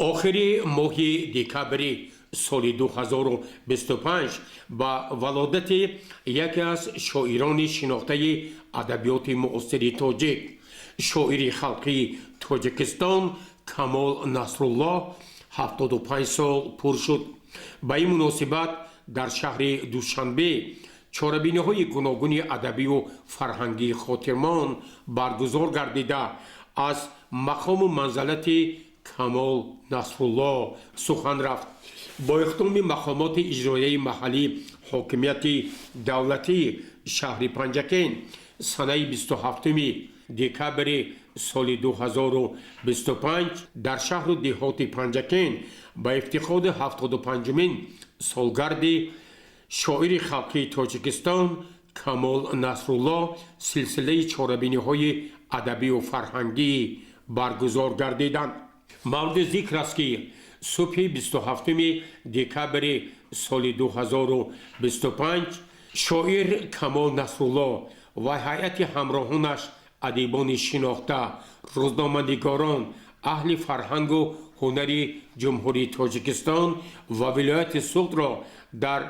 Охири моҳи декабри соли 2025 ба валодати яке аз шоирони шинохтаи адабиёти муосири тоҷик, шоири халқии Тоҷикистон Камол Насруллоҳ 75 сол пур шуд. Ба ин муносибат дар шаҳри Душанбе чорабиниҳои гуногуни адабию фарҳангии хотирмон баргузор гардида, аз мақому манзалати Камол Насруллоҳ сухан рафт. Бо иқдоми мақомоти иҷроияи маҳаллии ҳокимияти давлатии шаҳри Панҷакент санаи 27 декабри соли 2025 дар шаҳру деҳоти Панҷакент ба ифтихори 75-умин солгарди шоири халқии Тоҷикистон Камол Насруллоҳ силсилаи чорабиниҳои адабию фарҳангӣ баргузор гардиданд. Мавриди зикр аст, ки субҳи 27 декабри соли 2025 шоир Камол Насруллоҳ ва ҳайати ҳамроҳонаш, адибони шинохта, рӯзноманигорон, аҳли фарҳангу ҳунари Ҷумҳурии Тоҷикистон ва вилояти Суғдро дар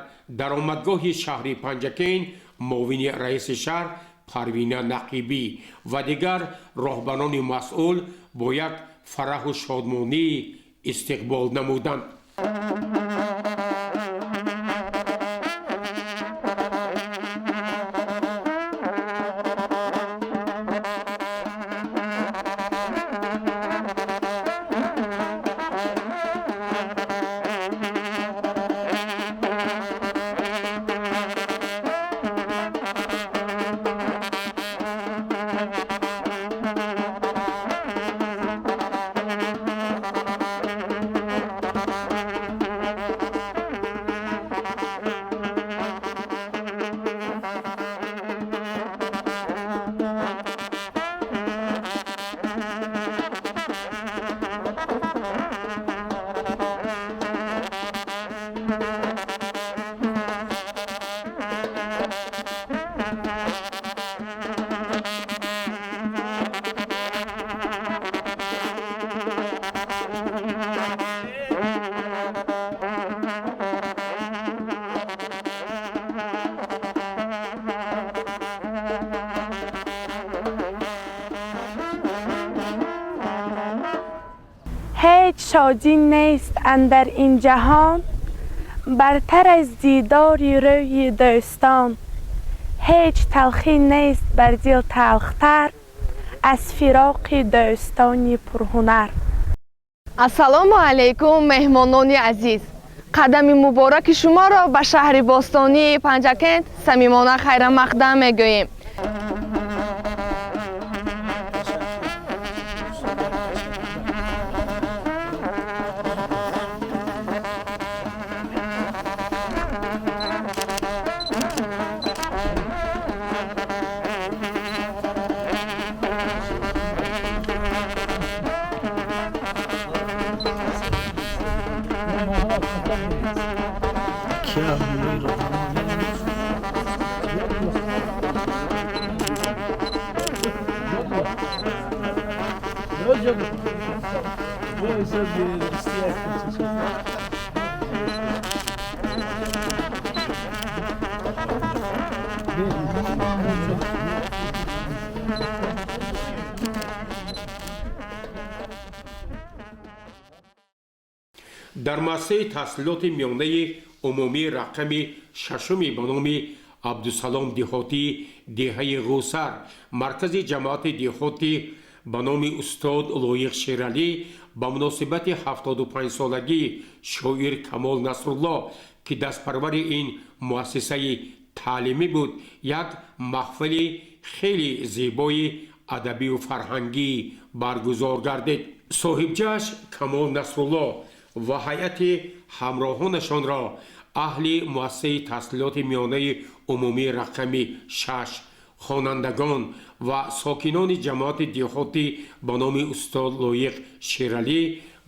даромадгоҳи шаҳри Панҷакент муовини раиси шаҳр Парвина Нақибӣ ва дигар роҳбарони масъул бо як фараҳу шодмонӣ истиқбол намуданд. Ҳеҷ шодӣ нест андар ин ҷаҳон бартар аз дидори рӯи дӯстон. Ҳеҷ талхӣ нест бар дил талхтар аз фироқи дӯстони пурҳунар. Ассалому алайкум, меҳмонони азиз! Қадами мубораки шуморо ба шаҳри бостонии Панҷакент самимона хайрамақдам мегӯем. Дар муассисаи таҳсилоти миёнаи умумии рақами шашуми ба номи Абдусалом Деҳотӣ деҳаи Ғусар, маркази ҷамоати деҳотӣ ба номи устод Лоиқ Шералӣ ба муносибати 75-солагии шоир Камол Насруллоҳ, ки дастпарвари ин муассисаи таълимӣ буд, як маҳфили хеле зебои адабию фарҳангӣ баргузор гардид. Соҳибҷашн Камол Насруллоҳ ва ҳайати ҳамроҳонашонро аҳли муассисаи таҳсилоти миёнаи умумии рақами 6, хонандагон ва сокинони ҷамоати деҳотӣ ба номи устод Лоиқ Шералӣ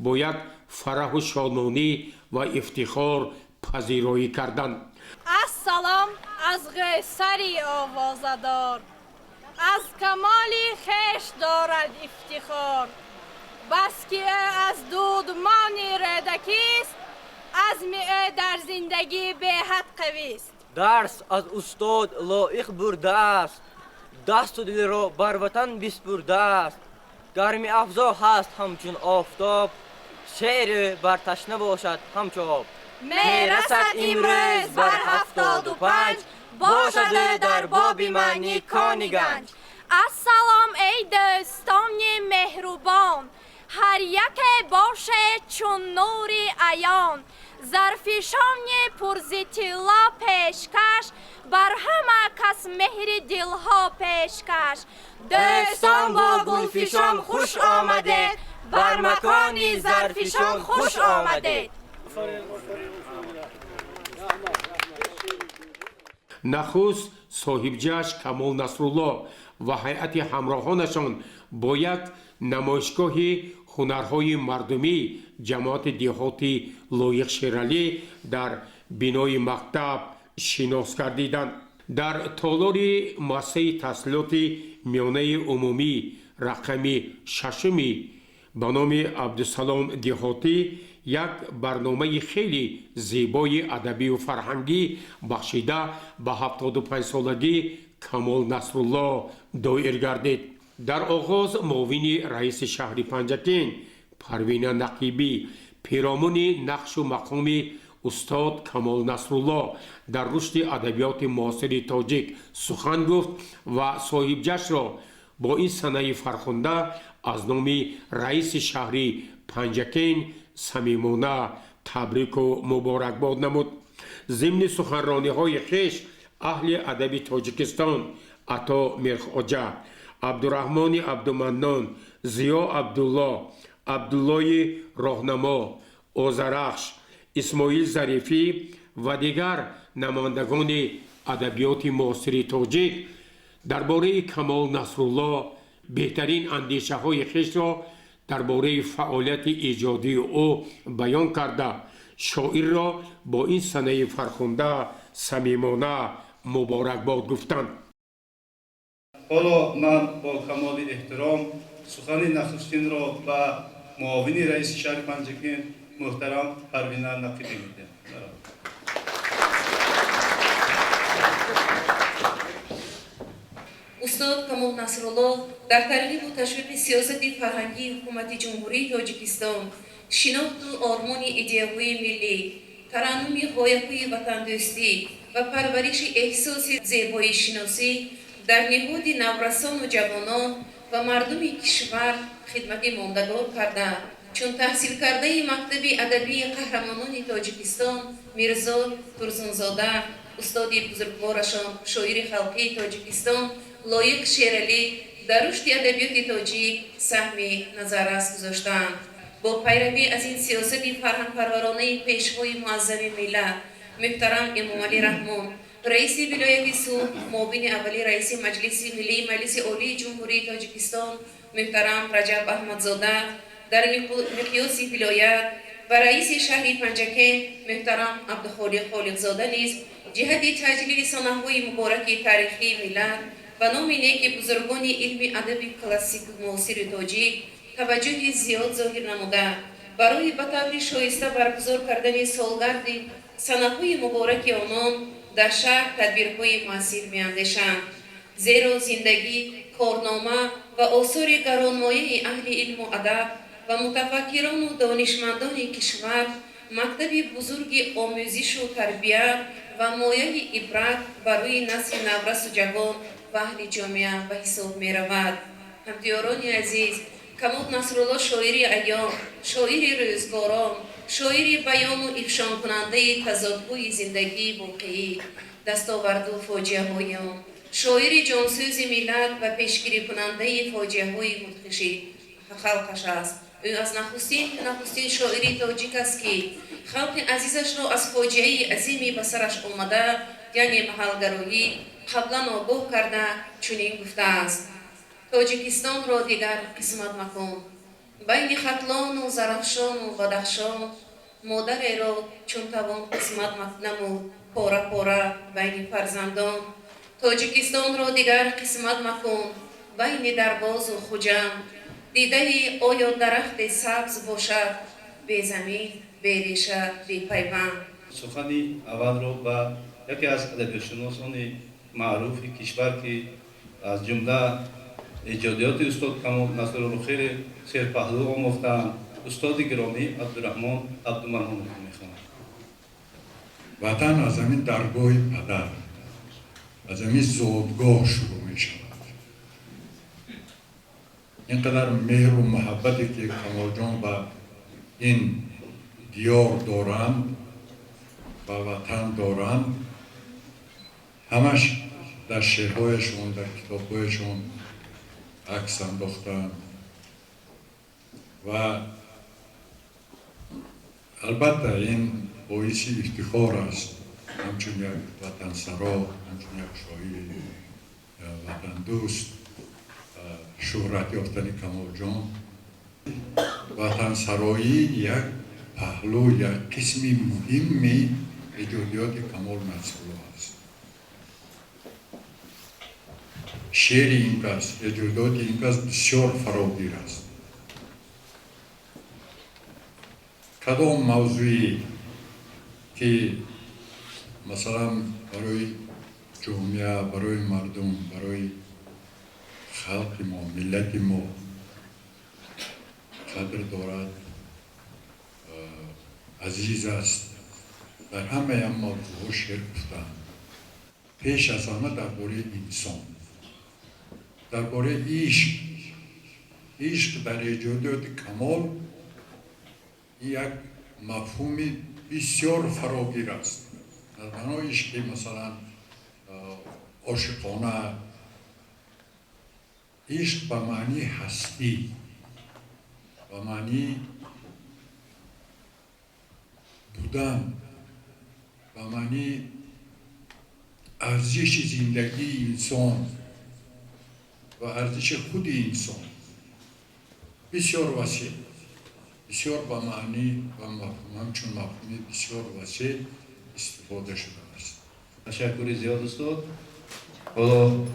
бо як фараҳу шодмонӣ ва ифтихор пазироӣ карданд. Ассалом аз Ғӯсари овозадор, аз камоли хеш дорад ифтихор, бас ки ӯ аз дудмони кӯдакист, азми ӯ дар зиндагӣ беҳад қавист. Дарс аз устод Лоиқ бурдааст, дасту дилро бар ватан биспурдааст. Гарми афзо ҳаст ҳамчун офтоб, шеъри бар ташна бошад ҳамчу об. Мерасад имрӯз бар 75, бошад ӯ дар боби маъни кони ганҷ. Ассалом, эй дӯстони меҳрубон, ҳар яке бошед чун нури аён. Зарфишони пурзи тилло пешкаш, бар ҳама кас меҳри дилҳо пешкаш. Дӯстон бо гулфишон хуш омадед, бар макони зарфишон хуш омадед. Нахуст соҳибҷашн Камол Насрулло ва ҳайати ҳамроҳонашон бо як намоишгоҳи ҳунарҳои мардумӣ ҷамоати деҳоти Лоиқ Шералӣ дар бинои мактаб шинос гардиданд. Дар толори муассисаи таҳсилоти миёнаи умумӣ рақами шашуми ба номи Абдусалом Деҳотӣ як барномаи хеле зебои адабию фарҳангӣ бахшида ба 75-солагӣ Камол Насрулло доир гардид. Дар оғоз муовини раиси шаҳри Панҷакент Парвина Нақибӣ пиромуни нақшу мақоми устод Камол Насрулло дар рушди адабиёти муосири тоҷик сухан гуфт ва соҳибҷашнро бо ин санаи фархунда аз номи раиси шаҳри Панҷакент самимона табрику муборакбод намуд. Зимни суханрониҳои хеш аҳли адаби Тоҷикистон Ато Мирхоҷа, Абдураҳмони Абдуманнон, Зиё Абдулло, Абдуллои Роҳнамо, Озарахш, Исмоил Зарифӣ ва дигар намояндагони адабиёти муосири тоҷик дар бораи Камол Насрулло беҳтарин андешаҳои хешро дар бораи фаъолияти эҷодии ӯ баён карда, шоирро бо ин санаи фархунда самимона муборакбод гуфтанд. Ҳоло ман бо камоли эҳтиром сухани нахустинро ба муовини раиси шаҳри Панҷакент муҳтарам Парвина Нақибӣ медиҳам. Устод Камол Насрулло дар тарғибу ташвиқи сиёсати фарҳангии ҳукумати Ҷумҳурии Тоҷикистон, шинохту ормони идеяҳои миллӣ, тараннуми ғояҳои ватандӯстӣ ва парвариши эҳсоси зебоишиносӣ дар ниҳоди наврасону ҷавонон ва мардуми кишвар хидмати мондагор карда, чун таҳсилкардаи мактаби адабии қаҳрамонони Тоҷикистон Мирзо Турсунзода, устоди бузургворашон, шоири халқии Тоҷикистон Лоиқ Шералӣ дар рушди адабиёти тоҷик саҳми назаррас гузоштаанд. Бо пайравӣ аз ин сиёсати фарҳангпарваронаи пешвои муаззами миллат муҳтарам Эмомалӣ Раҳмон, раиси вилояти Суғд, муовини аввали раиси Маҷлиси Миллии Маҷлиси Олии Ҷумҳурии Тоҷикистон муҳтарам Раҷаб Аҳмадзода дар миқёси вилоят ва раиси шаҳри Панҷакент муҳтарам Абдухолиқ Холиқзода низ ҷиҳати таҷлили санаҳои мубораки таърихии миллат ва номи неки бузургони илми адаби классику муосири тоҷик таваҷҷӯҳи зиёд зоҳир намуда, барои ба таври шоиста баргузор кардани солгарди санаҳои мубораки онон дар шаҳр тадбирҳои муассир меандешанд. Зеро зиндагӣ, корнома ва осори гаронмояи аҳли илму адаб ва мутафаккирону донишмандони кишвар мактаби бузурги омӯзишу тарбия ва мояи ибрат барои насли наврасу ҷавон ва аҳли ҷомеа ба ҳисоб меравад. Ҳамдиёрони азиз, Камол Насрулло шоири айём, шоири рӯзгорон, шоири баёну ифшонкунандаи тазодҳои зиндагии воқеӣ, дастоварду фоҷиаҳои он, шоири ҷонсӯзи миллат ва пешгирикунандаи фоҷиаҳои мудҳиши халқаш аст. Ӯ аз нахустин шоири тоҷик аст, ки халқи азизашро аз фоҷиаи азиме ба сараш омада, яъне маҳалгароӣ, қаблан огоҳ карда чунин гуфтааст: Тоҷикистонро дигар қисмат макун, байни Хатлону Зарафшону Бадахшон модареро чун тавон қисмат намуд, пора пора байни фарзандон. Тоҷикистонро дигар қисмат макун, байни Дарбозу Хуҷанд дидаи оё дарахти сабз бошад, Безамин, береша, бепайванд. Сухани аввалро ба яке аз адабиётшиносони маъруфи кишвар, ки аз ҷумла эҷодиёти устод Камол Насруллоро хеле серпаҳлӯ омӯхтаанд, устоди гиромӣ Абдураҳмон Абдуманнонов мехонад. Ватан аз ҳамин даргоҳи падар, аз ҳамин зодгоҳ шурӯъ мешавад. Ин қадар меҳру муҳаббате, ки Камолҷон ба ин диёр доранд, ба ватан доранд, ҳамаш дар шеърҳояшон, дар китобҳояшон акс андохтаанд. Ва албатта ин боиси ифтихор аст, ҳамчун як ватансаро, ҳамчун як шоири ватандӯст шӯҳрат ёфтани Камолҷон. Ватансароӣ як паҳлӯ, як қисми муҳимми эҷодиёти Камол Насрулло аст. Шеъри ин кас, эҷодиёти ин кас бисёр фарогир аст. Кадом мавзӯе ки масалан барои ҷомеа, барои мардум, барои халқи мо, миллати мо қадр дорад, азиз аст, дар ҳамаи ҳам мавзӯъҳо шеър гуфтаанд. Пеш аз ҳама дар бораи инсон, дар бораи ишқ. Ишқ дар эҷодиёти Камол як мафҳуми бисёр фарогир аст. Дар маънои ишқи масалан ошиқона, ишқ ба маънии ҳастӣ, ба маънии будан, ба маънии арзиши зиндагии инсон ва арзиши худи инсон бисёр васеъ, бисёр ба маънӣ ва ҳамчун мафҳуми бисёр васеъ истифода шудааст. Ташаккури зиёд, устод. Ҳоло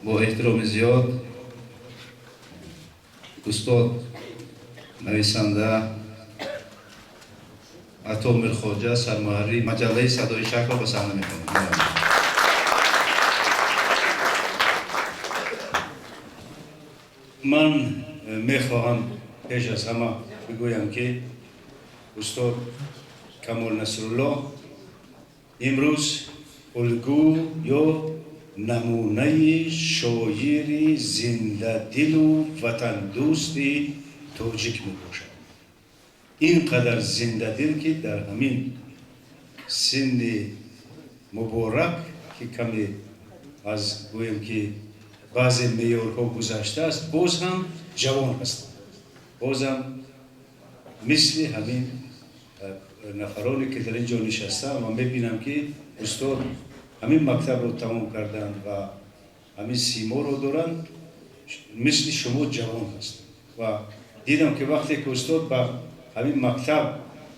бо эҳтироми зиёд устод нависанда Ато Мирхоҷа, сармуҳаррири маҷаллаи Садои Шарқро ба саҳна мехонем. Ман мехоҳам пеш аз ҳама бигӯям, ки устод Камол Насрулло имрӯз улгӯ ё намунаи шоири зиндадилу ватандӯсти тоҷик мебошад. Ин қадар зиндадил, ки дар ҳамин синни муборак, ки каме аз гӯем ки баъзе меъёрҳо гузаштааст, боз ҳам ҷавон ҳастанд, боз ҳам мисли ҳамин нафароне, ки дар ин ҷо нишастаам ва мебинам, ки устод ҳамин мактабро тамом карданд ва ҳамин симоро доранд, мисли шумо ҷавон ҳастанд. Ва дидам, ки вақте ки устод ба ҳамин мактаб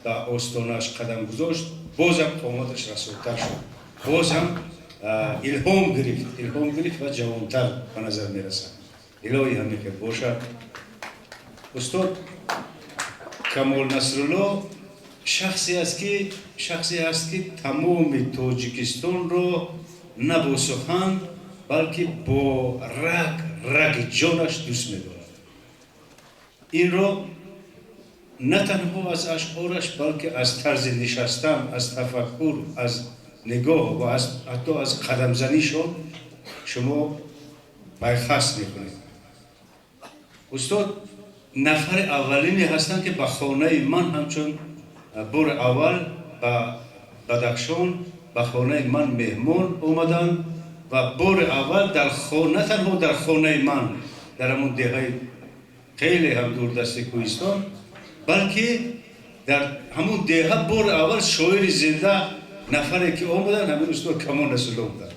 ба остонааш қадам гузошт, бозам қоматаш расодтар шуд, боз ҳам илҳом гирифт, илҳом гирифт ва ҷавонтар ба назар мерасад. Илоҳӣ ҳамин хел бошад. Устод Камол Насрулло шахсе аст, ки тамоми Тоҷикистонро на бо сухан, балки бо раг раги ҷонаш дӯст медорад. Инро на танҳо аз ашъораш, балки аз тарзи нишастан, аз тафаккур, аз нигоҳ ва ҳатто аз қадамзанишон шумо пайхаст мекунед. Устод нафари аввалине ҳастанд, ки ба хонаи ман ҳамчун бори аввал ба Бадахшон ба хонаи ман меҳмон омаданд ва бори аввал на танҳо дар хонаи ман, дар ҳамон деҳаи хеле ҳам дурдасти кӯҳистон, балки дар ҳамон деҳа бори аввал шоири зинда нафаре ки омаданд, ҳамин устод Камол Насрулло буданд.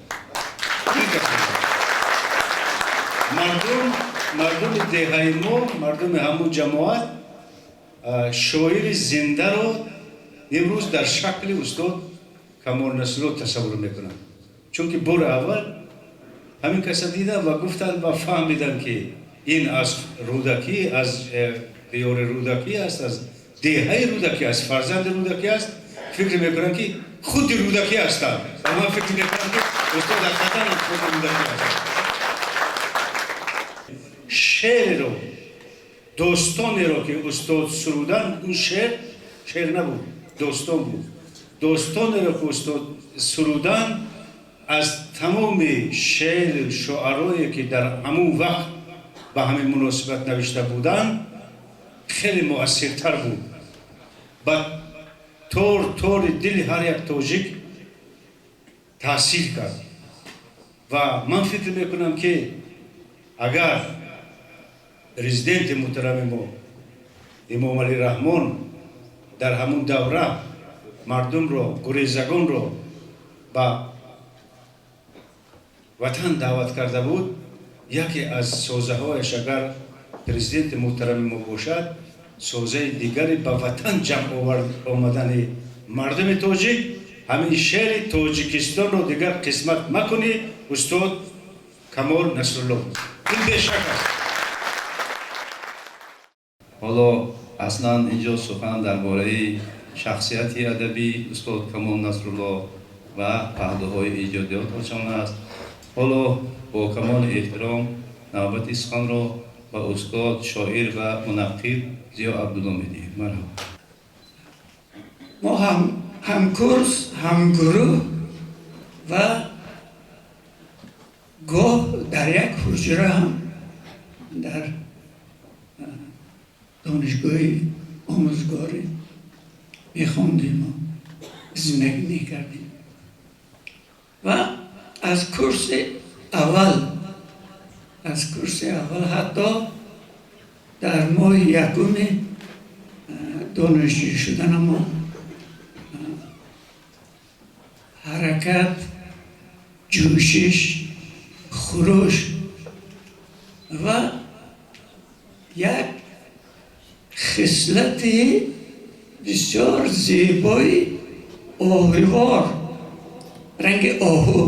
Мардуми деҳаи мо, мардуми ҳамун ҷамоат шоири зиндаро имрӯз дар шакли устод Камол Насрулло тасаввур мекунанд, чунки бори аввал ҳамин каса дидам ва гуфтанд ва фаҳмидам, ки ин аз Рӯдакӣ, аз диёри Рӯдакӣ аст, аз Деҳаи Рӯдакӣ аст, фарзанди Рӯдакӣ аст, фикр мекунам ки худи Рӯдакӣ ҳастанд. Ва ман фикр мекунам ки устод ҳақиқатан худи Рӯдакӣ ҳастанд. Шеърро, достонеро ки устод сурудан, он шеър шеър набуд, достон буд. Достонеро ки устод сурудан аз тамоми шеър шуарое ки дар ҳамон вақт ба ҳамин муносибат навишта буданд, хеле муассиртар буд. Ба тор тори дили ҳар як тоҷик таъсир кард. Ва ман фикр мекунам ки агар президенти муҳтарами мо Эмомалӣ Раҳмон дар ҳамун давра мардумро, гурезагонро ба ватан даъват карда буд, яке аз созаҳояш агар президенти муҳтарами мо бошад, созаи дигаре ба ватан ҷамъ омадани мардуми тоҷик, ҳамин шеъри Тоҷикистонро дигар қисмат макунӣ, устод Камол Насрулло. Ин бешак аст. Ҳоло аслан инҷо сухан дар бораи шахсияти адабӣ устод Камол Насрулло ва паҳлӯҳои эҷодиёташон аст. Ҳоло бо камоли эҳтиром навбати суханро ба устод шоир ва мунаққид Зиё Абдулло медиҳем. Марҳабо. Мо ҳамкурс, ҳамгурӯҳ ва гоҳ дар як ҳуҷра ҳам дар донишгоҳи омӯзгорӣ мехондем ва зиндагӣ мекардем. Ва аз курси аввал, аз курси аввал ҳатто дар моҳи якуми донишҷӯ шуданамо ҳаракат, ҷӯшиш, хуруш ва як хислати бисёр зебои оҳувор, ранги оҳу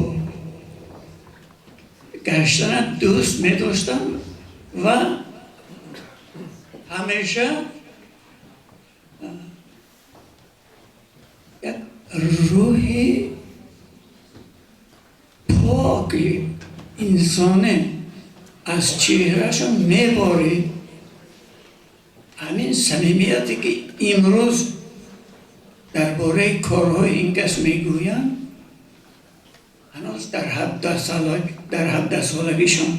гаштана дӯст медоштам ва ҳамеша як рӯҳи поки инсонӣ аз чеҳрашон меборид. Ҳамин самимияте ки имрӯз дар бораи корҳои ин кас мегӯянд, ҳанӯз дар 17 солагишон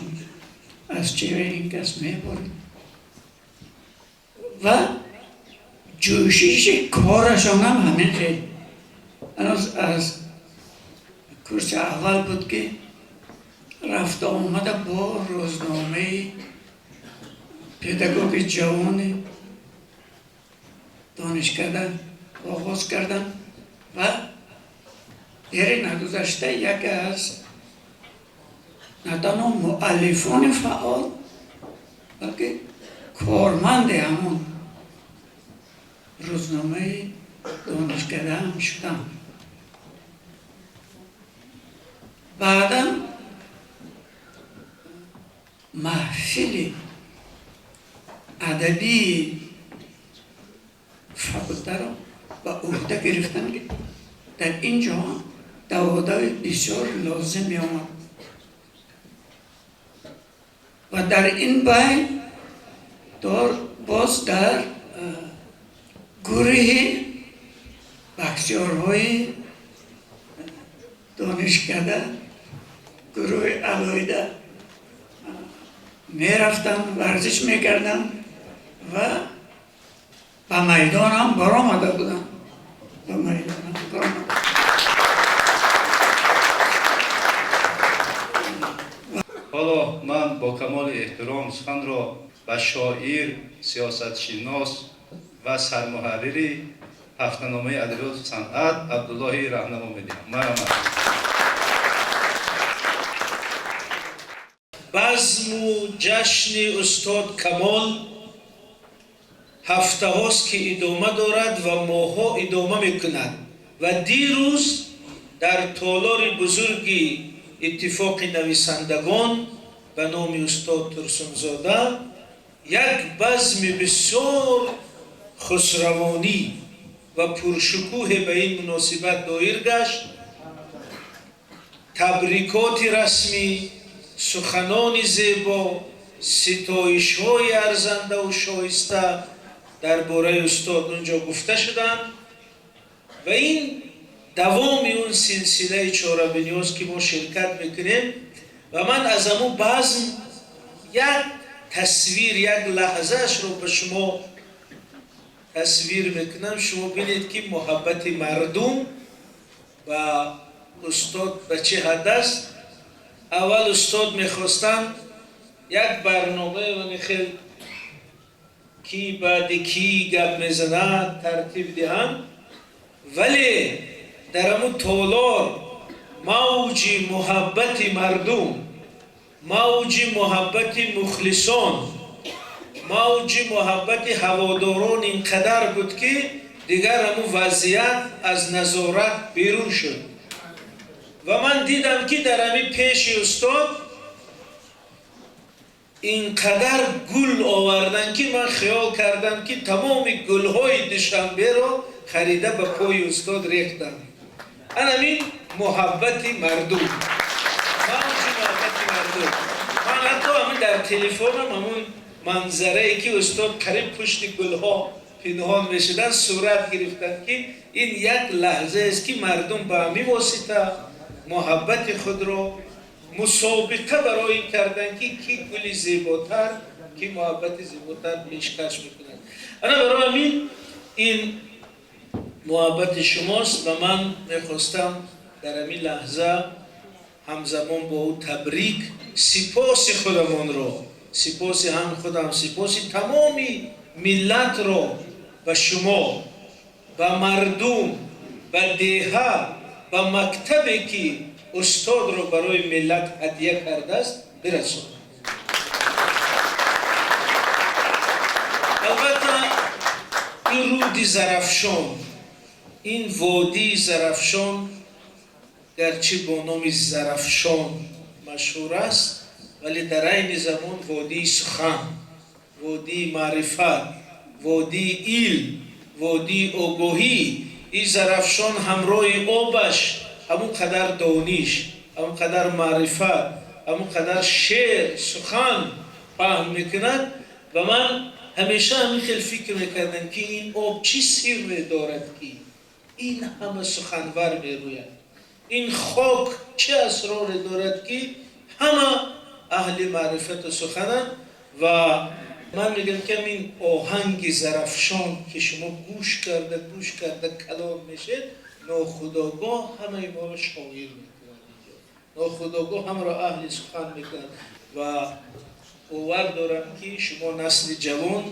аз чеҳраи ин кас меборид ва ҷӯшиши корашон ҳам ҳамин хел. ҳанӯз аз курси аввал буд ки рафта омада бо рӯзномаи педагоги ҷавони донишкада оғоз кардам ва дери нагузашта яке аз на танҳо муаллифони фаъол, балки корманди ҳамон рӯзномаи донишкада ҳам шудам. Баъдан маҳфили адабии факултаро ба ӯҳда гирифтам ки дар ин ҷо даводави бисёр лозим меомад ва дар ин байн боз дар гурӯҳи боксёрҳои донишкада, гурӯҳи алоҳида мерафтам, варзиш мекардам ва ба майдон ҳам баромада будам. Ба майдон ҳам баромада. Ҳоло ман бо камоли эҳтиром суханро ба шоир, сиёсатшинос ва сармуҳаррири ҳафтаномаи адабиёту санъат Абдуллоҳи Раҳнамо медиҳам. Марҳамат. Базму ҷашни устод Камол ҳафтаҳост ки идома дорад ва моҳҳо идома мекунад ва дирӯз дар толори бузурги иттифоқи нависандагон ба номи устод Турсунзода як базми бисёр Хусравонӣ ва пуршукӯҳе ба ин муносибат доир гашт. Табрикоти расмӣ, суханони зебо, ситоишҳои арзандаву шоиста дар бораи устод унҷо гуфта шуданд ва ин давоми он силсилаи чорабиниҳост, ки мо ширкат мекунем. Ва ман аз ҳамун базм як тасвир, як лаҳзаашро ба шумо тасвир мекунам. Шумо бинед, ки муҳаббати мардум ба устод ба чӣ ҳад аст. Аввал устод мехостанд як барномаи хел, ки баъди кӣ гап мезанад, тартиб диҳанд, вале дар ҳамун толор мавҷи муҳаббати мардум, мавҷи муҳаббати мухлисон, мавҷи муҳаббати ҳаводорон ин қадар буд, ки дигар ҳамун вазъият аз назорат берун шуд. Ва ман дидам, ки дар ҳамин пеши устод ин қадар гул овардан, ки ман хиёл кардам, ки тамоми гулҳои Душанберо харида ба пои устод рехтам. Ана ҳамин муҳаббати мардум, мавҷи муҳаббати мардум. Ман ҳатто ҳамин дар телефонам ҳамун манзарае, ки устод қариб пушти гулҳо пинҳон мешуданд, сурат гирифтам, ки ин як лаҳзаест, ки мардум ба ҳамин восита муҳаббати худро мусобиқа барои ин кардан, ки ки гули зеботар, ки муҳаббати зеботар пешкаш мекунад. Ана барои ҳамин ин муҳаббати шумост. Ва ман мехостам дар ҳамин лаҳза ҳамзамон бо ӯ табрик, сипоси худамонро, сипоси ҳам худам, сипоси тамоми миллатро ба шумо, ба мардум, ба деҳа, ба мактабе, ки устодро барои миллат ҳадя кардааст, бирасонам. Албатта, ин руди Зарафшон, ин водии Зарафшон, гарчи бо номи Зарафшон машҳур аст, вале дар айни замон водии сухан, водии маърифат, водии илм, водии огоҳӣ. Ин Зарафшон ҳамроҳи обаш ҳамун қадар дониш, ҳамун қадар маърифат, ҳамун қадар шеър, сухан паҳн мекунад. Ва ман ҳамеша ҳамин хел фикр мекардам, ки ин об чӣ сирре дорад, ки ин ҳама суханвар мерӯяд, ин хок чӣ асроре дорад, ки ҳама аҳли маърифату сухананд. Ва ман мегӯям, ки ҳамин оҳанги Зарафшон, ки шумо гӯш карда, гӯш карда калон мешед, нохудогоҳ ҳамаи моро шоир мекунад, нохудогоҳ ҳамаро аҳли сухан мекунад. Ва бовар дорам, ки шумо насли ҷавон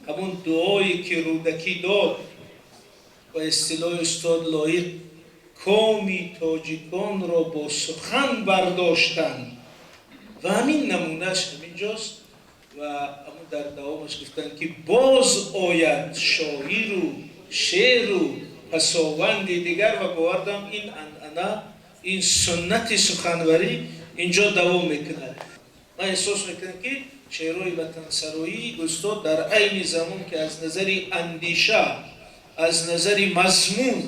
ҳамун дуое, ки Рӯдакӣ дод, ба истилоҳи устод Лоиқ, коми тоҷиконро бо сухан бардоштанд, ва ҳамин намунааш ҳамин ҷост. Ва ҳамун дар давомаш гуфтанд, ки боз ояд шоиру шеъру пасованди дигар. Ва бовар дорам, ин анъана, ин суннати суханварӣ инҷо давом мекунад. Ман эҳсос мекунам, ки шеърҳои ватансароии устод дар айни замон, ки аз назари андеша, аз назари мазмун,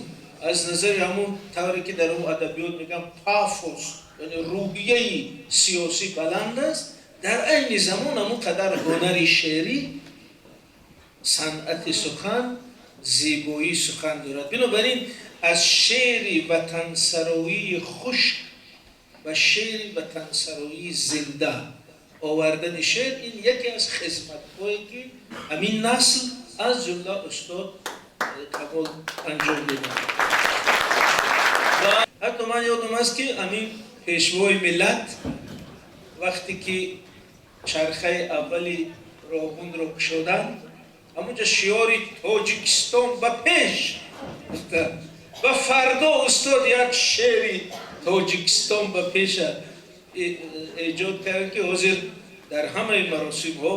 аз назари ҳамун тавре ки дар он адабиёт мегӯям пафос, яъне рӯҳияи сиёсӣ баланд аст, дар айни замон ҳамун қадар ҳунари шеърӣ, санъати сухан, зебоии сухан дорад. Бинобар ин аз шеъри ватансароии хушк ба шеъри ватансароии зинда овардани шеър, ин яке аз хизматҳое, ки ҳамин насл, аз ҷумла устод Камол, анҷом доданд. Ва ҳатто ман ёдам аст, ки ҳамин пешвои миллат вақте ки чархаи аввали Роғунро кушоданд, ҳамунҷа шиори «Тоҷикистон ба пеш» гуфтанд. Ва фардо устод як шеъри «Тоҷикистон ба пеша» эҷод кард, ки ҳозир дар ҳамаи маросимҳо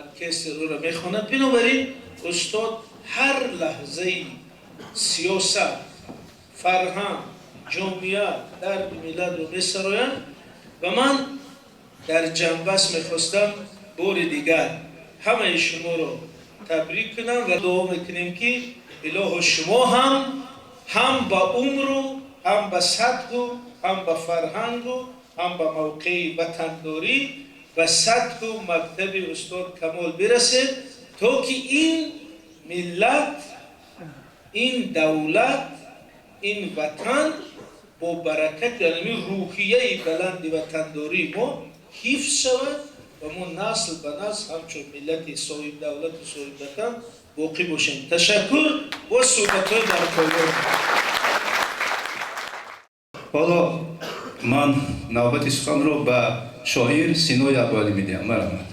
оркестр ӯро мехонад. Бинобар ин устод ҳар лаҳзаи сиёсат, фарҳанг, ҷомеа, дарди миллатро месароянд. Ва ман дар ҷанбаст мехостам бори дигар ҳамаи шуморо Табрик кунам ва дуо мекунем, ки илоҳо шумо ҳам ба умру, ҳам ба сатҳу, ҳам ба фарҳангу, ҳам ба мавқеи ватандорӣ ба сатҳу мактаби устод Камол бирасед, то ки ин миллат, ин давлат, ин ватан бо баракати ҳамин рӯҳияи баланди ватандории мо ҳифз шавад ва мо насл ба насл ҳамчун миллати соҳибдавлату соҳибватан боқӣ бошем. Ташаккур бо суҳбатҳои дар поён. Ҳоло ман навбати суханро ба шоир Синои Абуалӣ медиҳам. Марҳамат.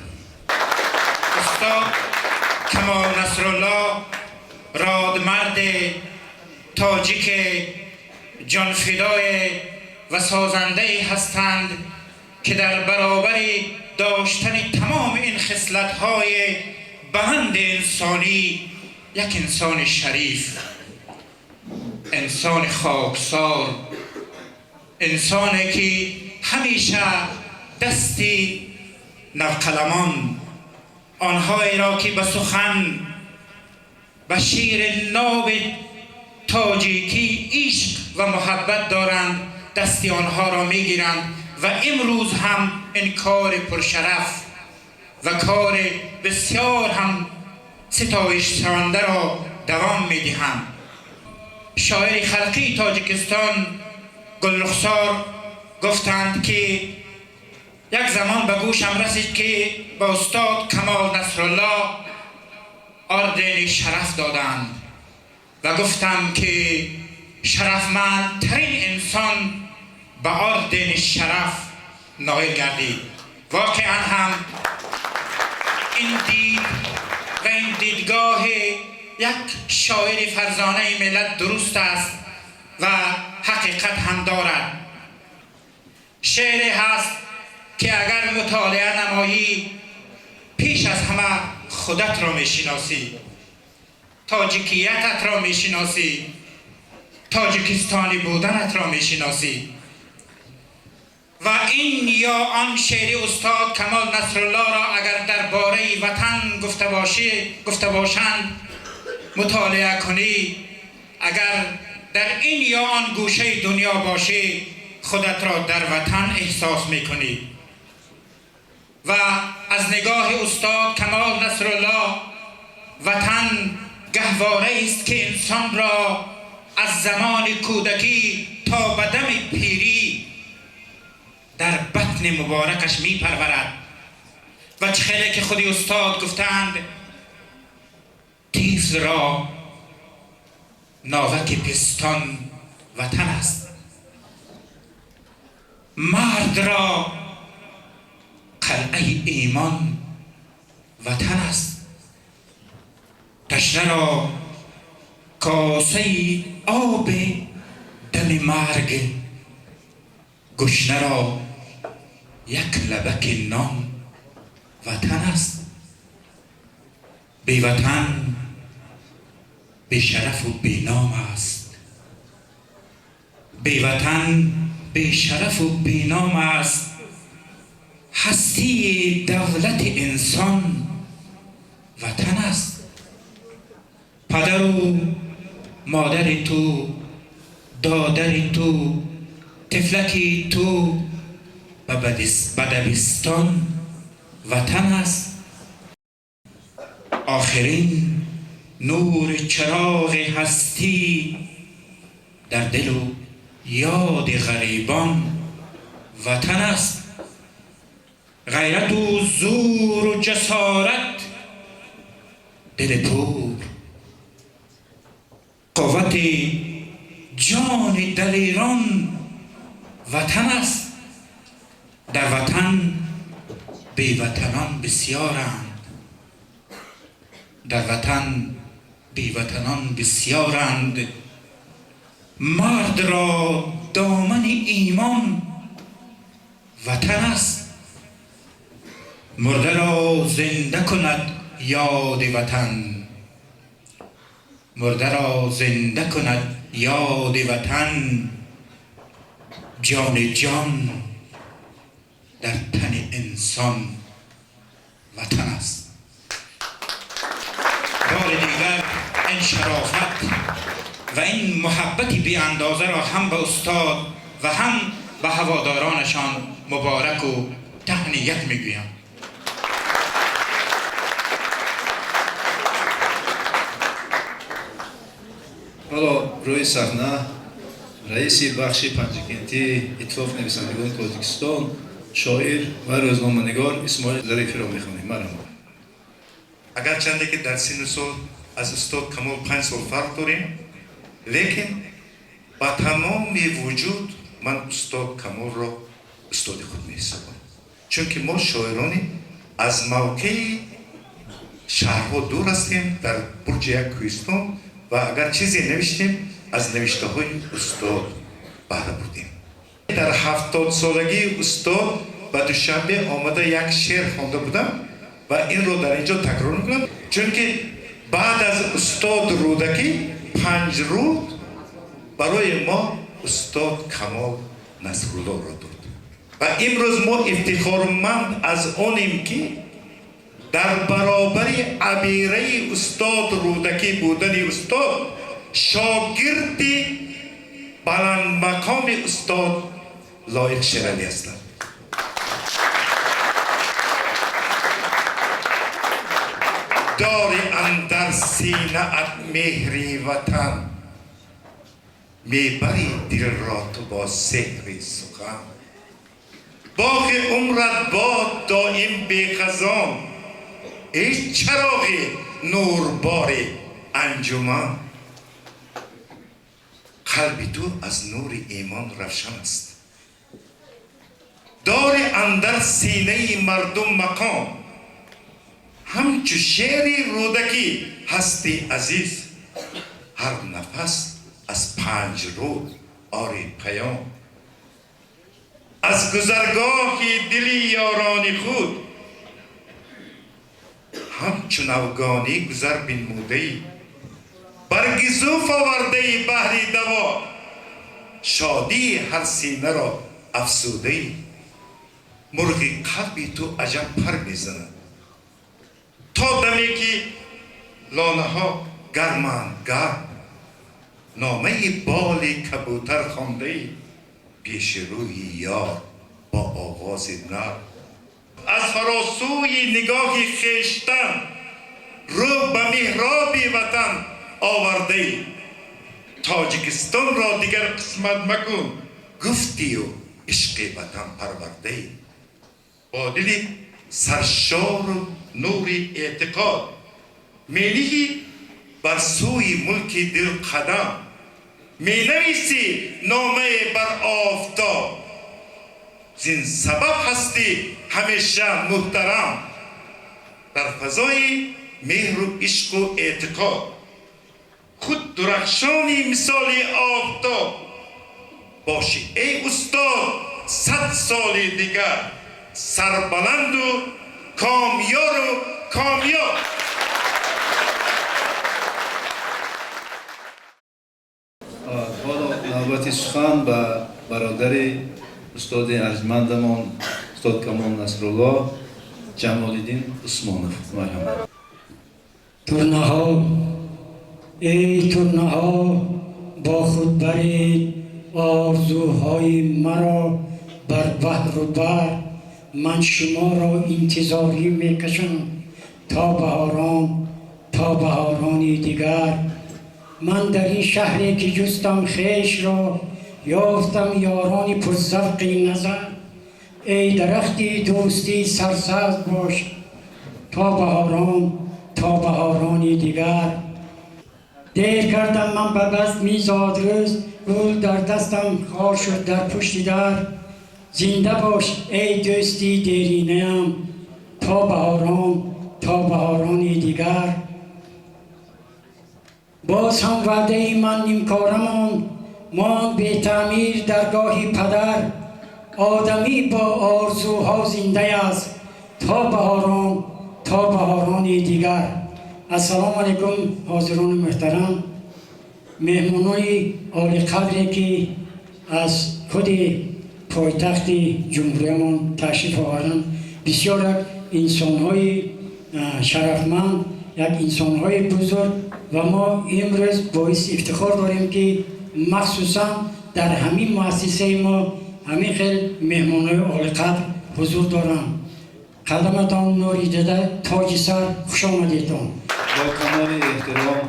Устод Камол Насрулло родмард тоҷик, ҷонфидое ва созандае ҳастанд, ки дар баробари доштани тамоми ин хислатҳои баланди инсонӣ як инсони шариф, инсони хоксор, инсоне ки ҳамеша дасти навқаламон, онҳоеро ки ба сухан, ба шири ноби тоҷикӣ ишқ ва муҳаббат доранд, дасти онҳоро мегиранд ва имрӯз ҳам ин кори пуршараф ва кори бисёр ҳам ситоишшавандаро давом медиҳанд. Шоири халқии Тоҷикистон Гулрухсор гуфтанд, ки як замон ба гӯшам расид, ки ба устод Камол Насрулло ордени шараф доданд, ва гуфтам, ки шарафмандтарин инсон ба ордени шараф ноил гардид. Воқеан ҳам ин дид ва ин дидгоҳи як шоири фарзонаи миллат дуруст аст ва ҳақиқат ҳам дорад. Шеъре ҳаст, ки агар мутолиа намоӣ, пеш аз ҳама худатро мешиносӣ, тоҷикиятатро мешиносӣ, тоҷикистонӣ буданатро мешиносӣ. Ва ин ё он шеъри устод Камол Насруллоро агар дар бораи ватан гуфта бошанд, мутолиа кунӣ, агар дар ин ё он гӯшаи дунё бошӣ, худатро дар ватан эҳсос мекунӣ. Ва аз нигоҳи устод Камол Насрулло ватан гаҳвораест, ки инсонро аз замони кӯдакӣ то ба дами пирӣ дар батни муборакаш мепарварад. Ва чӣ хеле ки худи устод гуфтанд, тифлро новаки пистон ватан аст, мардро қалъаи имон ватан аст, ташнаро косаи оби дами марг, гушнаро як лабаки нон ватан аст. Беватан бешарафу беном аст, беватан бешарафу беном аст. Ҳастии давлати инсон ватан аст. Падару модари ту, додари ту, тифлаки ту ба дабистон ватан аст. Охирин нури чароғи ҳастӣ дар дилу ёди ғарибон ватан аст. Ғайрату зӯру ҷасорат, дили пур қуввати ҷони далерон ватан аст. Дар ватан беватанон бисёранд, дар ватан беватанон бисёранд. Мардро домани имон ватан аст. Мурдаро зинда кунад ёди ватан, мурдаро зинда кунад ёди ватан. Ҷони ҷон дар тани инсон ватан аст. این شرافت و این محبت بی اندازه را هم به استاد و هم به هوادارانشان مبارک و تهنیت میگویم. ҳоло рӯи саҳна раиси бахши Панҷакентии Иттифоқи нависандагони Тоҷикистон, шоир ва рӯзноманигор Исмоил Зарифиро мехонем. Марҳамат. Агарчанде ки дар синну сол аз устод Камол 5 сол фарқ дорем, лекин ба тамоми вуҷуд ман устод Камолро устоди худ меҳисобам, чунки мо шоирони аз мавқеи шаҳрҳо дур ҳастем, дар бурҷи як кӯҳистон, ва агар чизе навиштем, аз навиштаҳои устод баҳра бурдем. Дар 70-солагии устод ба Душанбе омада як шеър хонда будам ва инро дар инҷо такрор мекунам, чунки баъд аз устод Рӯдакӣ 5 руд барои мо устод Камол Насруллоро дод ва имрӯз мо ифтихорманд аз онем, ки дар баробари абираи устод Рӯдакӣ будани устод, шогирди баландмақоми устод Лоиқ Шералӣ ҳастанд. Дори андар синаат меҳри ватан, мебари дилро ту бо сеҳри сухан. Боғи умрат бод доим бехазон, эй чароғи нурбори анҷуман. Қалби ту аз нури имон равшан аст, дори андар синаи мардум мақом. Ҳамчу шеъри Рӯдакӣ ҳасти азиз, ҳар нафас аз 5 руд ори паём. Аз гузаргоҳи дили ёрони худ ҳамчун афғонӣ гузар бинмудаӣ. Барги зуф овардаи баҳри даво, шодии ҳар синаро афзудаӣ. Мурғи қалби ту аҷаб пар мезанад, то даме ки лонаҳо гарманд гарм. Номаи боли кабутар хондаӣ, пеши рӯи ёр бо овози нарм. Аз фаросӯи нигоҳи хештан рӯ ба меҳроби ватан овардаӣ. Тоҷикистонро дигар қисмат макун, гуфтию ишқи ватан парвардаӣ. Бо дили саршору нури эътиқод мениҳӣ бар сӯи мулки дил қадам, менависӣ номае бар офтоб. Зин сабаб ҳастӣ ҳамеша муҳтарам, дар фазои меҳру ишқу эътиқод. Худ дурахшони мисоли офтоб бошӣ, эй устод, 100 соли дигар, сарбаланду комёру комёб. Ҳоло навбати сухан ба бародари устоди арҷмандамон устод Камол Насрулло, Ҷамолиддин Усмонов. Марҳамат. Турнаҳо, эй турнаҳо, бо худ баред орзуҳои маро бар баҳру бар. Ман шуморо интизорӣ мекашам то баҳорон, то баҳорони дигар. Ман дар ин шаҳре ки ҷустам хешро, ёфтам ёрони пурзавқи назар. Эй дарахти дӯстӣ сарсабз бош то баҳорон, то баҳорони дигар. Дер кардам ман ба базми зодрӯз, гул дар дастам хор шуд дар пушти дар. Зинда бош эй дӯсти деринаям то баҳорон, то баҳорони дигар. Боз ҳам ваъдаи ман нимкора монд, монд бетаъмир даргоҳи падар. Одамӣ бо орзуҳо зинда аст то баҳорон, то баҳорони дигар. Ассалому алайкум ҳозирони муҳтарам, меҳмонони олиқадре ки аз худи пойтахти ҷумҳуриямон ташриф оварданд. Бисёр як инсонҳои шарафманд, як инсонҳои бузург. Ва мо имрӯз боиси ифтихор дорем, ки махсусан дар ҳамин муассисаи мо ҳамин хел меҳмонҳои олиқадр ҳузур доранд. Қадаматон нури дида, тоҷи сар, хуш омадедтон. Бо камоли эҳтиром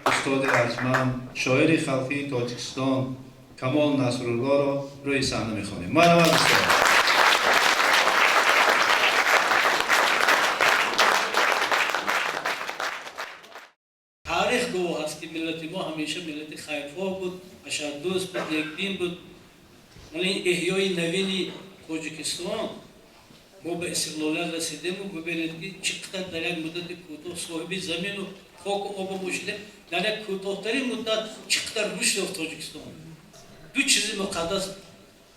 устоди арҷманд, шоири халқии Тоҷикистон Камол Насруллоро рӯи саҳна мехонем. Марҳамат, устод. Таърих гувоҳ аст, ки миллати мо ҳамеша миллати хайрхоҳ буд, башардӯст буд, некбин буд. Вале ин эҳёи навини Тоҷикистон, мо ба истиқлолият расидему, бубинед, ки чӣ қадар дар як муддати кӯтоҳ соҳиби замину хоку обо шудем, дар як кӯтоҳтарин муддат чӣ қадар рушд ёфт Тоҷикистон. Ду чизи муқаддас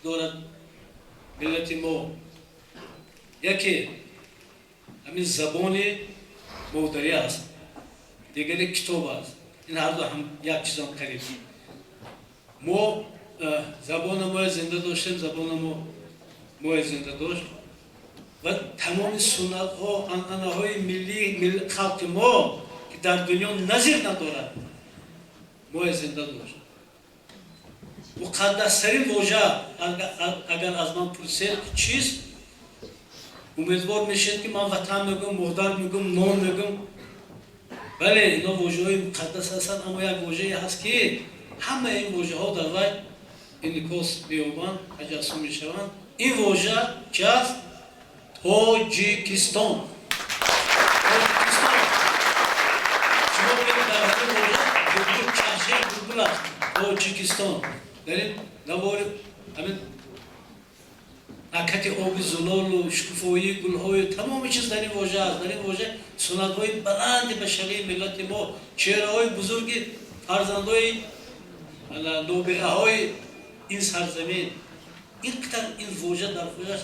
дорад миллати мо: яке ҳамин забони модарӣ аст, дигаре китоб аст. Ин ҳарду ҳам як чизам қариб. Мо забона моя зинда доштем, забона моя зинда дошт ва тамоми суннатҳо, анъанаҳои миллии халқи мо, ки дар дунё назир надорад, моя зинда дошт. Муқаддастарин вожа, агар аз ман пурсед, чист, умедвор мешед, ки ман ватан мегӯм, модар мегӯм, нон мегӯм. Бале, ино вожаҳои муқаддас ҳастанд, аммо як вожае ҳаст, ки ҳамаи ин вожаҳо дар вай инъикос меёбанд, таҷассум мешаванд. Ин вожа чи аст? Тоҷикистон. Тоҷикистон. Шумо бинед, дар ҳамин вожа булбул, чашми булбул аст. Тоҷикистон дар ин навори ҳамин накати оби зулолу шукуфоии гулҳою тамоми чиз дар ин вожа аст. Дар ин вожа суннатҳои баланди башарии миллати мо, чеҳраҳои бузурги фарзандои нобиғаҳои ин сарзамин. Ин қадар ин вожа дар худаш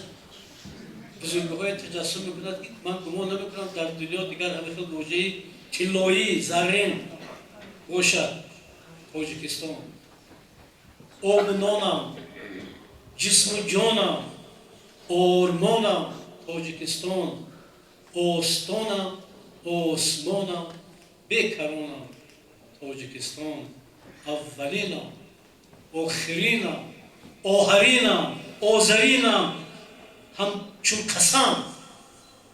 бузургиҳое таҷассум мекунад, ки ман гумон намекунам, дар дунё дигар ҳамин хел вожаи тиллоӣ, заррин бошад. Тоҷикистон обу нонам, ҷисму ҷонам, ормонам, Тоҷикистон остонам, осмонам, бекаронам, Тоҷикистон аввалинам, охиринам, оҳаринам, озаринам, ҳамчун қасам,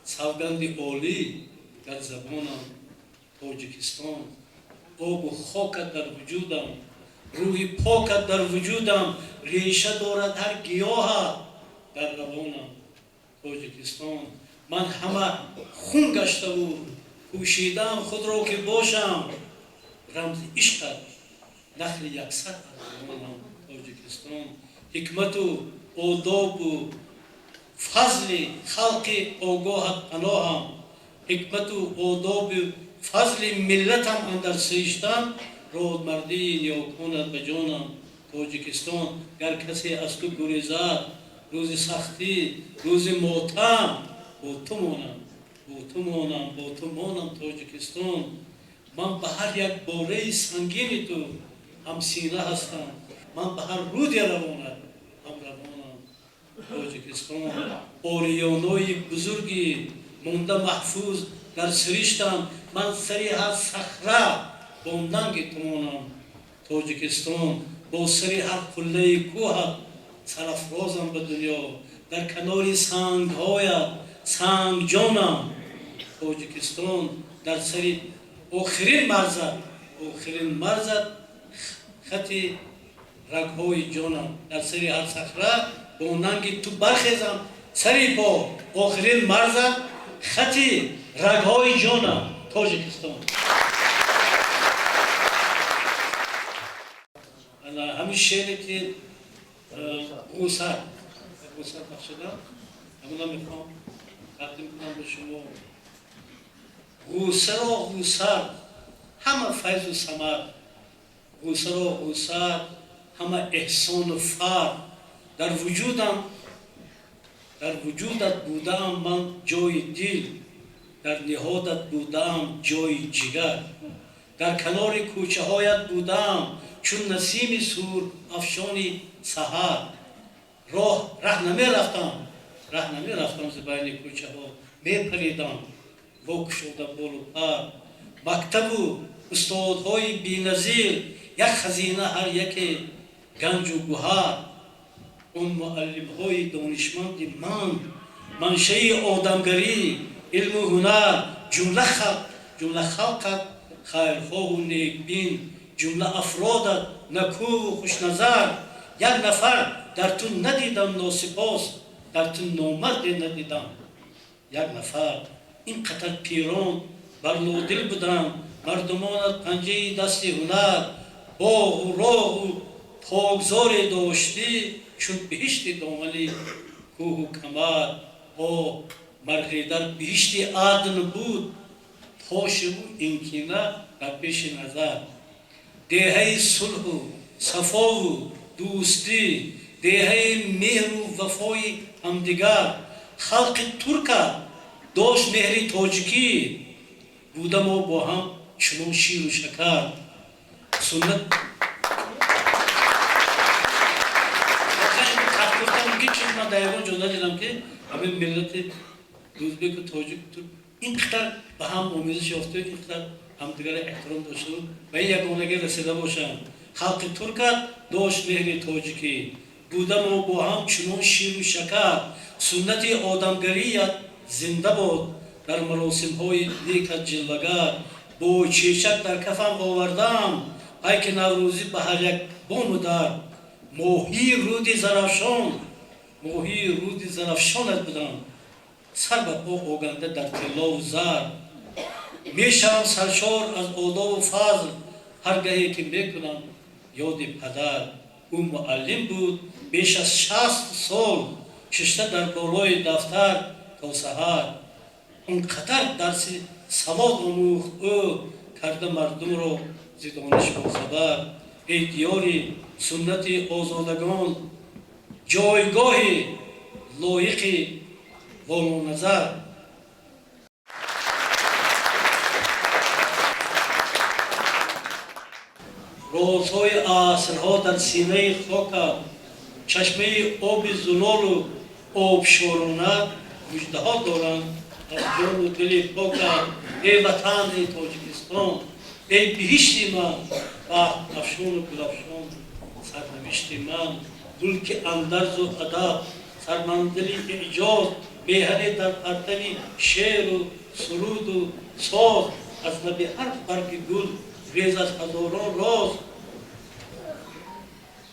савганди олӣ дар забонам, Тоҷикистон обу хокат дар вуҷудам, рӯҳи покат дар вуҷудам, реша дорад ҳар гиёҳат дар равонам, Тоҷикистон ман ҳама хун гаштаву пӯшидаам худро, ки бошам рамзи ишқат, нахли яксад арғувонам, Тоҷикистон ҳикмату одобу фазли халқи огоҳат паноҳам, ҳикмату одоби фазли миллатам андар сиштам, родмардии ниёконат ба ҷонам, Тоҷикистон гар касе аз ту гурезад, рӯзи сахтӣ, рӯзи мотам, бо ту монам, бо ту монам, бо ту монам, Тоҷикистон ман ба ҳар як бораи сангини ту ҳамсина ҳастам, ман ба ҳар руди равонат ҳамравонам, Тоҷикистон ориёнои бузурги монда маҳфуз дар сириштам, ман сари ҳар сахра бо нанги ту монам, Тоҷикистон бо сари ҳар қуллаи кӯҳат сарафрозам ба дунё, дар канори сангҳоят сангҷонам, Тоҷикистон дар сари охирин марзат, охирин марзат хати рагҳои ҷонам, дар сари ҳар сахра бо нанги ту бархезам сари по, охирин марзат хати рагҳои ҷонам, Тоҷикистон. Ҳамин шеъре, ки ғусар бахшидам, ҳамона мехоҳам тақдим кунам ба шумо. Ғусаро ғусар ҳама файзу самар, ғусаро ғусар ҳама эҳсону фар, дар вуҷудам, дар вуҷудат будаам ман ҷои дил, дар ниҳодат будаам ҷои ҷигар, дар канори кӯчаҳоят будаам чун насими сур афшони саҳар. Роҳ раҳ намерафтам, раҳ намерафтам, зи байни кӯчаҳо мепаридам во кушода болу пар. Мактабу Устодҳои беназир, як хазина ҳар яке ганҷу гуҳар. Он муаллимҳои донишманди ман, маншаи одамгарӣ, илму ҳунар, ҷумла халқат хайрхоҳу некбин, ҷумла афродат накӯву хушназар. Як нафар дар ту надидам носипос, дар ту номарде надидам як нафар. Ин қадар пирон бар нодил буданд, мардумонат панҷаи дасти ҳунар. Боғу роҳу покзоре доштӣ, чун биҳишти домани кӯҳу камар. О марғидар биҳишти адн буд, пошиву ин кина дар пеши назар. Деҳаи сулҳу сафову дӯстӣ, деҳаи меҳру вафои ҳамдигар. Халқи турка дошт меҳри тоҷикӣ, буда мо бо ҳам чунон ширу шакар. Суннат мумкин, чун ман дар ягон ҷо надидам, ки ҳамин миллати ӯзбеку тоҷик ин қадар ба ҳам омезиш ёфту, ин қадар ҳамдигарро эҳтиром дошту ба ин ягонагӣ расида бошанд. Халқи туркат дошт меҳри тоҷикӣ, буда мо бо ҳам чунон ширу шакар. Суннати одамгарият зинда бод, дар маросимҳои некат ҷилвагар. Бо чечак дар кафам овардам пайки наврӯзӣ ба ҳар як бому дар. Моҳии руди Зарафшон, моҳии руди Зарафшонат будам, сар ба по оганда дар тиллову зар. Мешавам саршор аз одобу фазл, ҳар гаҳе ки мекунам ёди падар. Ӯ муаллим буд беш аз 60 сол, шишта дар болои дафтар то саҳар. Он қадар дарси савод омӯхт ӯ, карда мардумро зи дониш бохабар. Эй диёри суннати озодагон, ҷойгоҳи лоиқи волоназар. Розҳои асрҳо дар синаи хокат, чашмаи оби зулолу обшорона муждаҳо доранд аз ҷону дили покат. Эй ватан, эй Тоҷикистон, эй биҳишти ман, бахт афшону гулафшон сарнавишти ман. Мулки андарзу адаб, сарманзили эъҷоз, меҳане дар партави шеъру суруду соз. Аз лаби ҳар барги гул рез аз ҳазорон роз.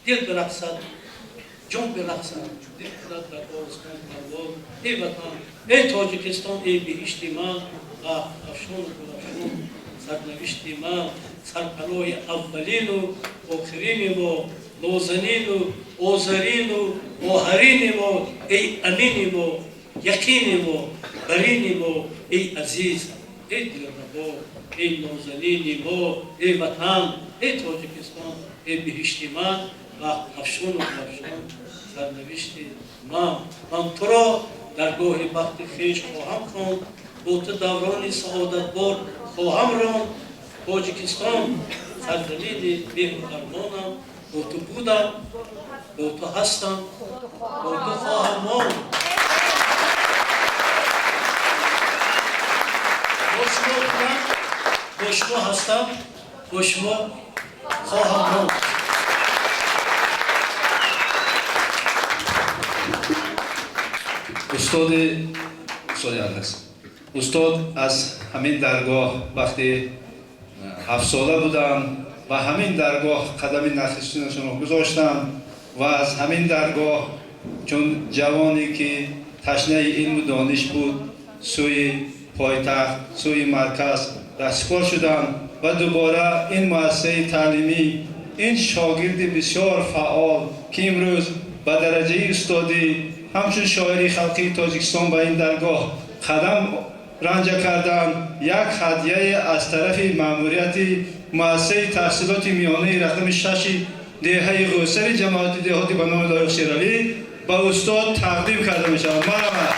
Дил бирақсад, ҷон бирақсад, дил кунад дар осмон парвоз. Эй ватан, эй Тоҷикистон, эй биҳишти ман, бахт афшону гулафшон сарнавишти ман. Сарпаноҳи аввалину охирини мо, нозанину озарину оҳарини мо, эй амини мо, яқини мо, барини мо, эй азиз, эй дилрабо, эй нозанини мо, эй ватан, эй Тоҷикистон, эй биҳишти ман, бахт афшону гулафшон сарнавишти ман. Ман туро дар гоҳи бахти хеш хоҳам хонд, бо ту даврони саодатбор хоҳам ронд. Тоҷикистон сарзамини меҳру армонам, бо ту будам, бо ту ҳастам, бо ту хоҳам монд. Бо шумо будам, бо шумо ҳастам, бо шумо хоҳам монд. Устод аз ҳамин даргоҳ вақте 7 сола будам ва ҳамин даргоҳ қадами нахустинашонро гузоштам ва аз ҳамин даргоҳ чун ҷавоне ки ташнаи илму дониш буд сӯи пойтахт, сӯи марказ раҳсипор шудам ва дубора ин муассисаи таълимӣ, ин шогирди бисёр фаъол ки имрӯз ба дараҷаи устодӣ ҳамчун шоири халқии Тоҷикистон ба ин даргоҳ қадам ранҷа карданд, як ҳадияе аз тарафи маъмурияти муассисаи таҳсилоти миёнаи рақами 6 деҳаи Ғӯсари ҷамоати деҳоти ба номи Лоиқ Шералӣ ба устод тақдим карда мешавад. Марҳамат.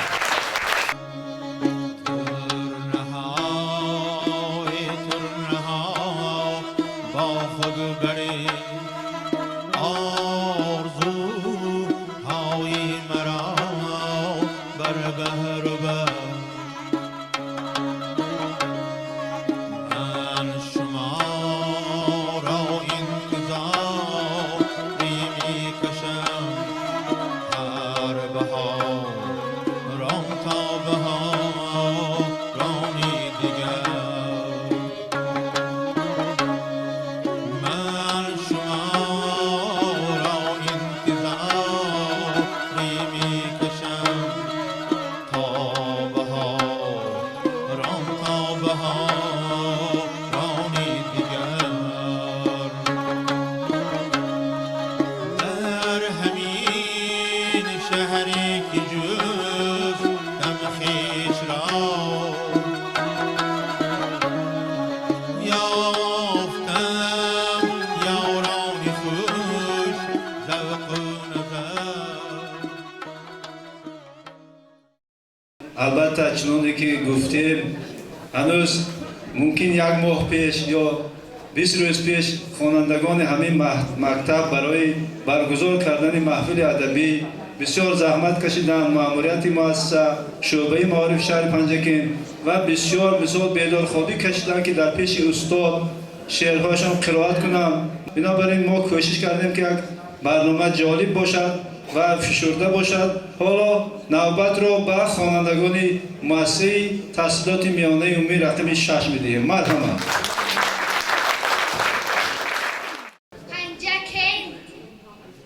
من شما Албатта, чуноне ки гуфтем, ҳанӯз мумкин як моҳ пеш ё 20 рӯз пеш хонандагони ҳамин мактаб барои баргузор кардани маҳфили адабӣ бисёр заҳмат кашиданд. Маъмурияти муассиса, шӯъбаи маориф шаҳри Панҷакент ва бисёр мисол бедорхобӣ кашиданд, ки дар пеши устод шеърҳояшон қироат кунанд. Бинобар ин мо кӯшиш кардем, ки як барнома ҷолиб бошад ва фишурда бошад. Ҳоло навбатро ба хонандагони муассисаи таҳсилоти миёнаи умумии рақами 6 медиҳем. Марҳамат. Панҷакент,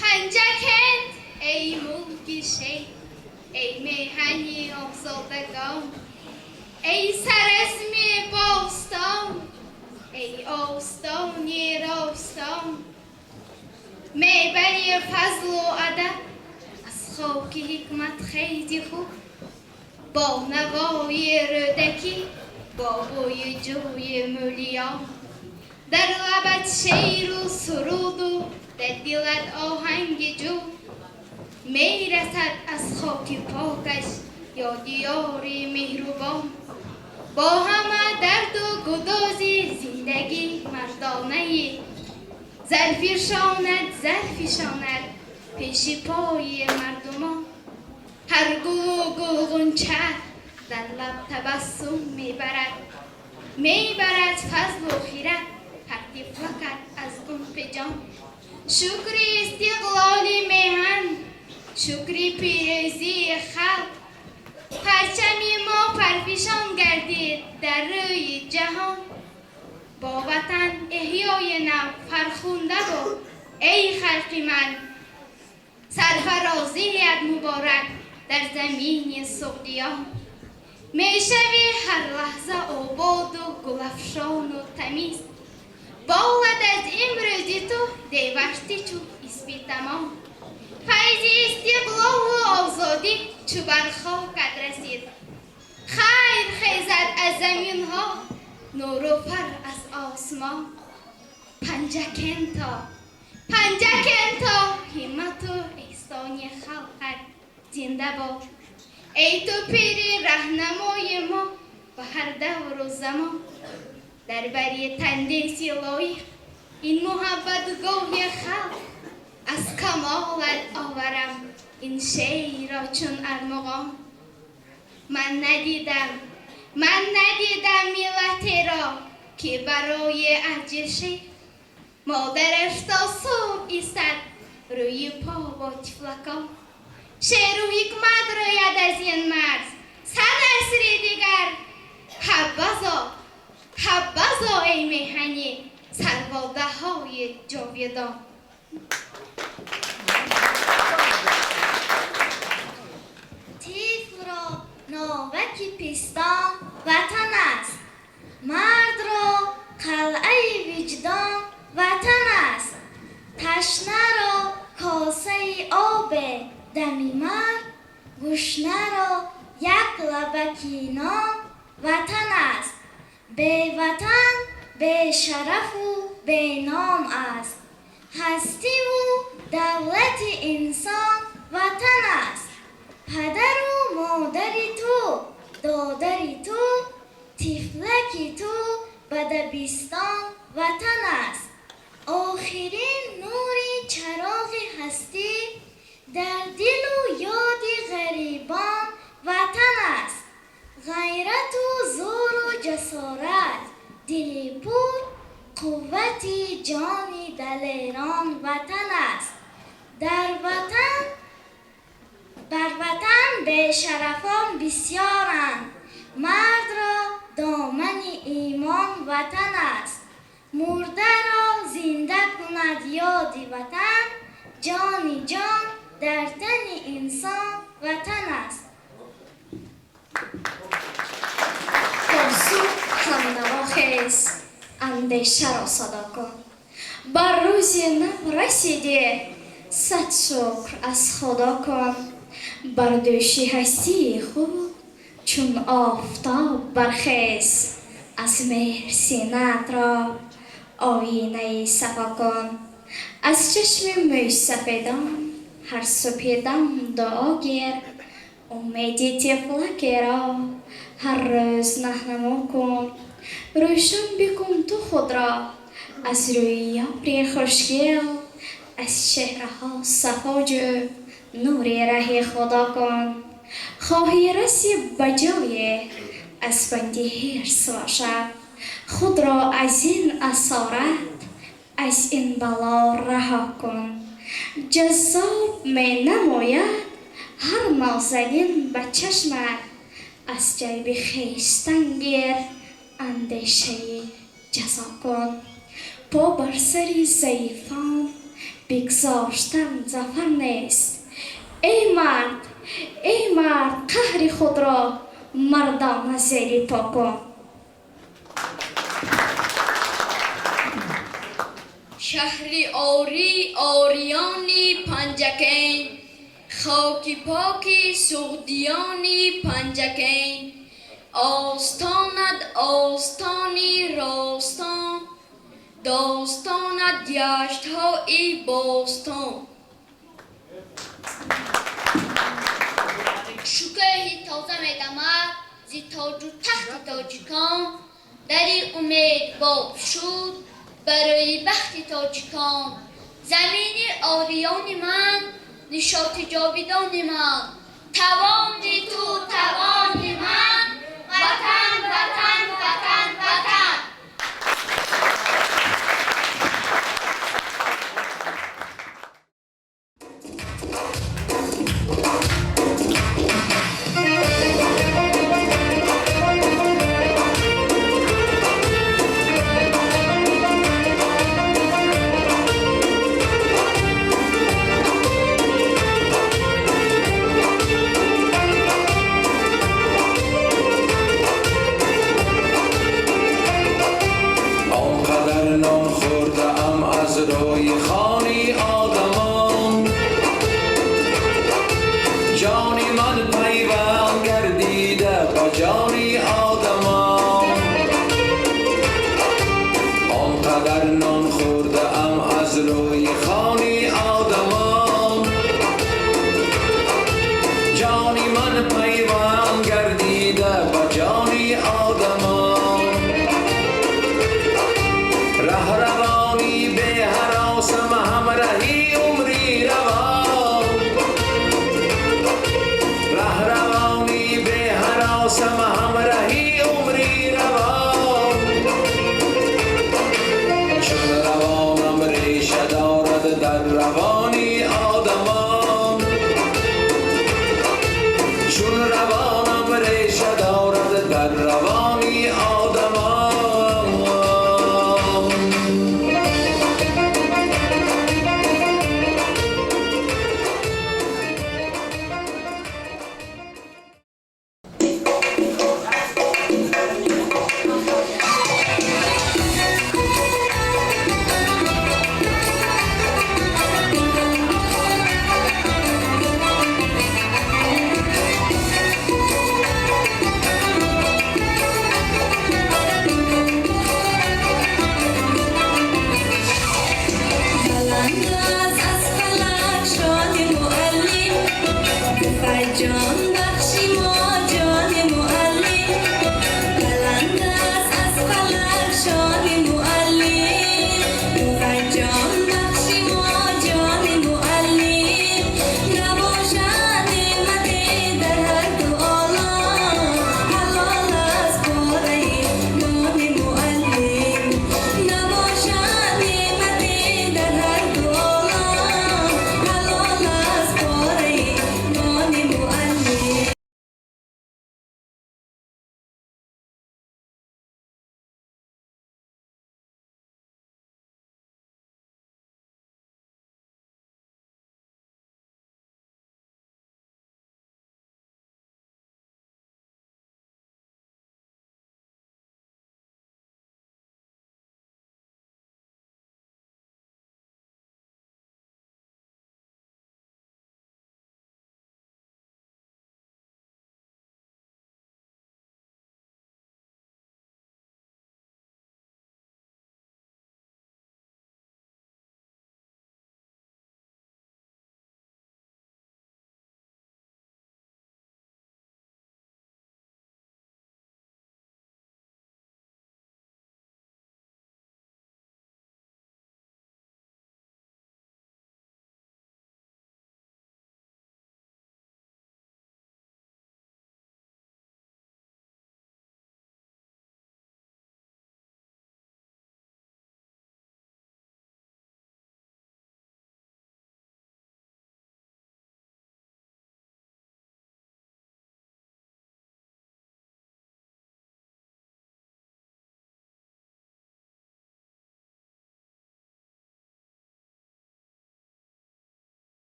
Панҷакент, эй мулки шер, эй меҳани озодагон, эй сарасми бостон, эй остони ростон, мебари фазлу адаб, аз хоки ҳикмат хези хуб, бо навои Рӯдакӣ, бо бӯи ҷӯи Мӯлиён, дар лабат шеъру суруду дар дилат оҳанги ҷӯ, мерасад аз хоки покаш ёди ёри меҳрубон. Бо ҳама дарду гудози зиндагӣ мардонаи зарфишонад, зарфишонад пеши пои мардумон. Ҳар гулу гулғунча дар лаб табассум мебарад, мебарад фазлу хирад ҳар тифлакат аз умқи ҷон. Шукри истиқлоли меҳан, шукри пирӯзии халқ, парчами мо парфишон гардид дар рӯи ҷаҳон. Бо ватан эҳёи нав фархунда бод, эй халқи ман. Сарфарозият муборак дар замини Суғдиён. Мешавӣ ҳар лаҳза ободу гулафшону тамиз, болад аз имрӯзи ту девашти чу Испитамон. Файзи истиқлолу озодӣ чу бар хокат расид, хайр хезад аз заминҳо, нуру фар аз осмон. Панҷакенто, Панҷакенто, ҳиммату эҳсони халқат зинда бод. Эй ту пири раҳнамои мо ба ҳар давру замон, дар бари тандеси лоиқ ин муҳаббатгоҳи халқ. Аз камолат оварам ин шеърро чун армуғон. Ман надидам, ман надидам миллатеро, ки барои арҷи шер модараш то субҳ истад рӯи по бо тифлакон. Шеъру ҳикмат рӯяд аз ин марз 100 асри дигар. Ҳаббазо, ҳаббазо, эй меҳани сарводаҳои ҷовидон. Тифлро новаки пистон ватан аст, мардро қалъаи виҷдон ватан аст, ташнаро косаи обе дами марг, гушнаро як лабаки нон ватан аст. Беватан бешарафу беном аст. Ҳастиву давлати инсон ватан аст. Падару модари ту, додари ту, тифлаки ту ба дабистон ватан аст. Охирин нури чароғи ҳастӣ дар дилу ёди ғарибон ватан аст. Ғайрату зӯру ҷасорат, дили пур, қуввати ҷони далерон ватан аст. Дар ватан, бар ватан бешарафон бисёранд, мардро домани имон ватан аст. Мурдаро зинда кунад ёди ватан, ҷони ҷон дар тани инсон ватан аст. То субҳ ҳамнаво хез, андешаро садо кун. Бар рӯзи нав расидӣ, сад шукр аз Худо кун. Бар дӯши ҳастии худ чун офтоб бархез, аз меҳр синаатро оинаи сафо кун. Аз чашми мӯйсафедон ҳар субҳидам дуо гир. Умеди тифлакеро ҳар рӯз наҳнамо кун. Рӯшан бикун ту худро аз рӯи ёри хушгел, аз чеҳраҳо сафо ҷӯ, нури раҳи Худо кун. Хоҳӣ расӣ ба ҷое, аз банди ҳирс бошад, худро аз ин асорат, аз ин бало раҳо кун. Ҷаззоб менамояд ҳар нозанин ба чашмат, аз ҷайби хештан гир, андешаи ҷазо кун. По бар сари заифон бигзоштан зафар нест. Эй мард, эй мард, қаҳри худро мардона зери по кун. Шаҳри орӣ ориёни Панҷакент, хоки поки суғдиёни Панҷакент, остонад остони ростон, достонад гаштҳои бостон. Шукӯҳи тоза медамад зи тоҷу тахти тоҷикон, дари умед боб шуд барои бахти тоҷикон. Замини ориёни ман, нишоти ҷовидони ман, тавони ту тавони ман, ватан, ватан, ватан, ватан. در روان